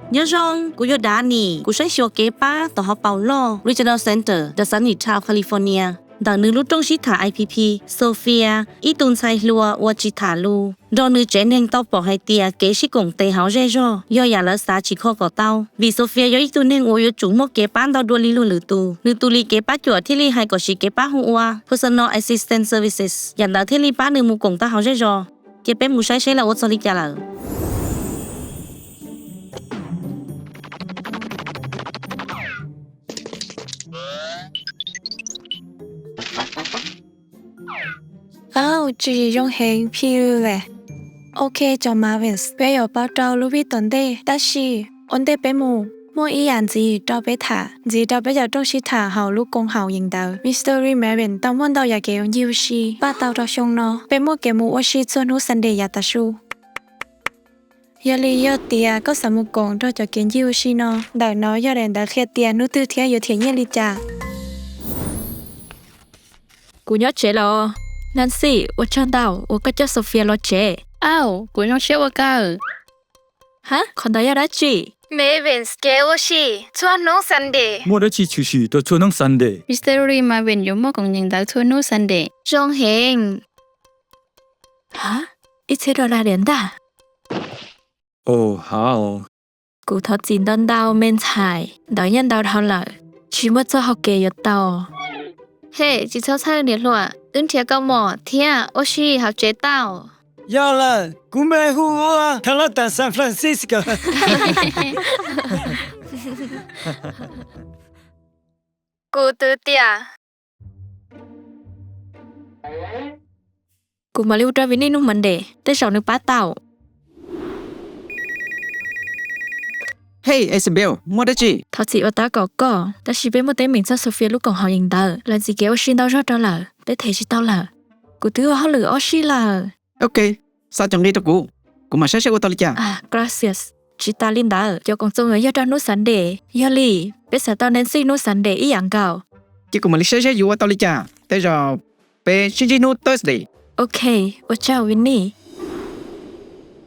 Nyob zoo, kuv yog Dani, kuv saib xyuas kev pab tom hauv paus loj Regional Center ntawm xav Newtown, California. Ntawm nws lub rooj sib tham I P P, Sophia, ib tug ntxhais hluas uas tsis tham lus, nrog nws tsev neeg tau pom hais tias kev sib koom tes hauv zej zog yog yam lawv xav tsim kho kom tau. Vim Sophia yog ib tug neeg uas yuav tsum muaj kev pab ntau dua li luag lwm tus, nws tus li kev pab cuam thiaj li hais kom siv kev pab hu ua Personal Assistance Services, yam ntawd thiaj li pab nws mus koom tau hauv zej zog. Cia peb mus saib seb lawv ua txog li cas lawm. Au, tswv yim zoo heev, Philip. Ok, cov Marvins, peb yuav paub rau lub vij tom ntej, tab sis ua ntej peb mus, muaj ib yam ntxiv rau peb tham, ntxiv rau peb cov rooj sib tham hauv lub koom haum yees ntawv. Mystery Marvin tau muaj ntau yam kev ua ncig ua si, npaj tau rau xyoo no peb muaj kev mus ua si txhua hnub Sunday yav tav su. Yog li yog tias koj xav mus koom nrog cov kev ncig ua si no, ntawm no yog daim ntawv qhia tias hnub twg thiab yuav them nyiaj li cas. Kuv nyob tsev los. Nancy, ua tsaug ntau uas koj coj Sophia los tsev. Au, kuv zoo siab ua kawg. Ha, qhov ntawd yog dab tsi? Marvins kev ua si txhua hnub Sunday. Muaj dab tsi tshwm sim rau txhua hnub Sunday? Mystery Marvin yuav muaj koom yees ntawv txhua hnub Sunday. Zoo heev. Ha, ib txhiab dollar diam ntag. Ov, ha. Kuv thov txim ntau ntau me ntxhais, ntawd yeej ntau dhau lawm, tsis muaj txoj hau kev yuav tau. Hej, tsis txhob txhawj niam hluas, wb nrhiav kaus mom thiab ua si hauv tsev tau. Yog lawm, kuv me hu ua Carlota San Francisco. Kuv twv tias. Kuv mam li hu rau Vinny hnub Monday, tej zaum nws pab tau. Hej, Isabel, muaj dab tsi? Thov txim uas tab kaum koj, tab sis peb muaj teeb meem txog Sophia lub koom haum yees ntawv, lawv ntxiv kev ua si ntau zog rau lawm, peb them tsis tau lawm. Kuv twb ua hauj lwm ob sij lawm. Ok, xa cov nqi rau kuv, kuv mam saib seb ua tau li cas. Gracias. Tsis tas li ntawd, cov koom txoos yuav yog rau hnub Sunday, yog li peb xav tau Nancy hnub Sunday ib yam nkaus. Ces kuv mam li saib seb yuav ua tau li cas, tej zaum peb sib ntsib hnub Thursday. Ok, ua tsaug Vinny.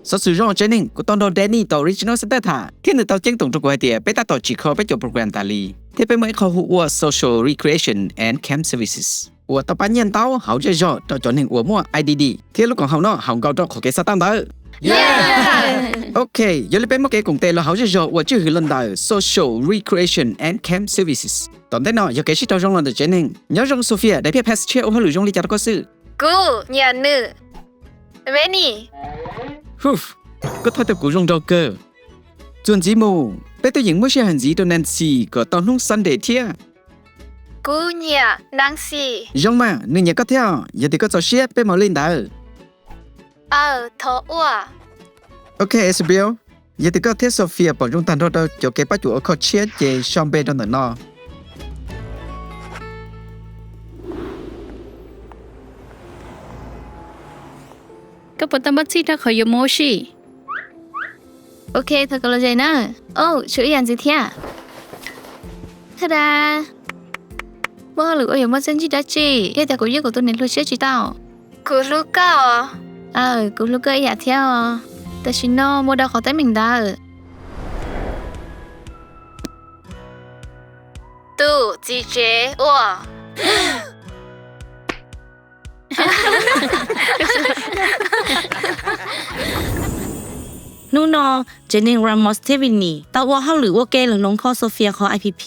Xov xwm zoo tsev neeg, kuv tau nrog Danny tom Regional Center tham thiab nws tau ceeb toom rau kuv hais tias peb tab tom tsim kho peb cov program tas li, thiab peb muaj ib qho hu ua Social Recreation and Camp Services uas tau pab nyiaj ntau hauv zej zog rau cov neeg uas muaj I D D, thiab lub koom haum no haum nkaus rau qhov kev xav tau ntawd. Ok, yog li peb muaj kev koom tes los hauv zej zog uas tswj hwm los ntawm Social Recreation and Camp Services. Tom ntej no yog kev sib raug zoo los ntawm tsev neeg. Nyob zoo Sophia, daim phiaj pass tshiab ua hauj lwm zoo li cas rau koj xwb? Kuv nyiam nws. Vinny. Huf, koj thov tau kuv zoo nraug kawg. Txuas ntxiv mus, peb twb yeem muaj sij hawm ntxiv rau Nancy kom tau hnub Sunday thiab. Kuv nyiam Nancy. Zoo mas, nws nyiam koj thiab, yog tias koj txaus siab peb mam li ntawd. Aw, thov ua. Ok Isabel, yog tias koj thiab Sophia pom zoo tag nrho rau cov kev pab cuam ua kho tshiab ces sau npe rau ntawm no. Koj puas tau npaj txhij rau qhov yuav mus ua si? Ok, thov kom los ze na. Au, tshuav ib yam ntxiv thiab. Tha da! Muaj hauj lwm uas yuav muaj txiaj ntsig dab tsi yog tias kuv ywj kuv tus niam hluas siab tsis tau? Kuv hlub koj. Aw, kuv hlub koj ib yam thiab os. Tam sim no mus rau qhov teeb meem ntawd. Tus txiv tsev ua. Hnub no, tsev neeg Ramos thiab Vinny tau ua hauj lwm ua ke los hloov kho Sophia qhov I P P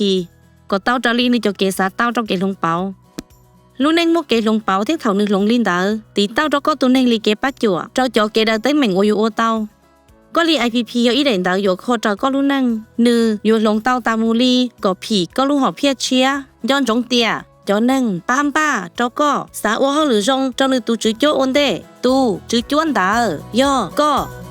kom tau raws li nws cov kev xav tau rau kev hloov pauv. Lub neej muaj kev hloov pauv thiab thaum nws hloov li ntawd, tiv tauj rau koj tus neeg li kev pab cuam rau cov kev daws teeb meem uas yuav ua tau. Koj li I P P yog ib daim ntawv yuav kho raws koj lub neej, nws yuav hloov tau tas mus li kom phim koj lub hom phiaj tshiab. Nco ntsoov tias cov neeg pab npaj rau koj xav ua hauj lwm zoo rau nws tus tswv cuab ua ntej, tus tswv cuab ntawd yog koj.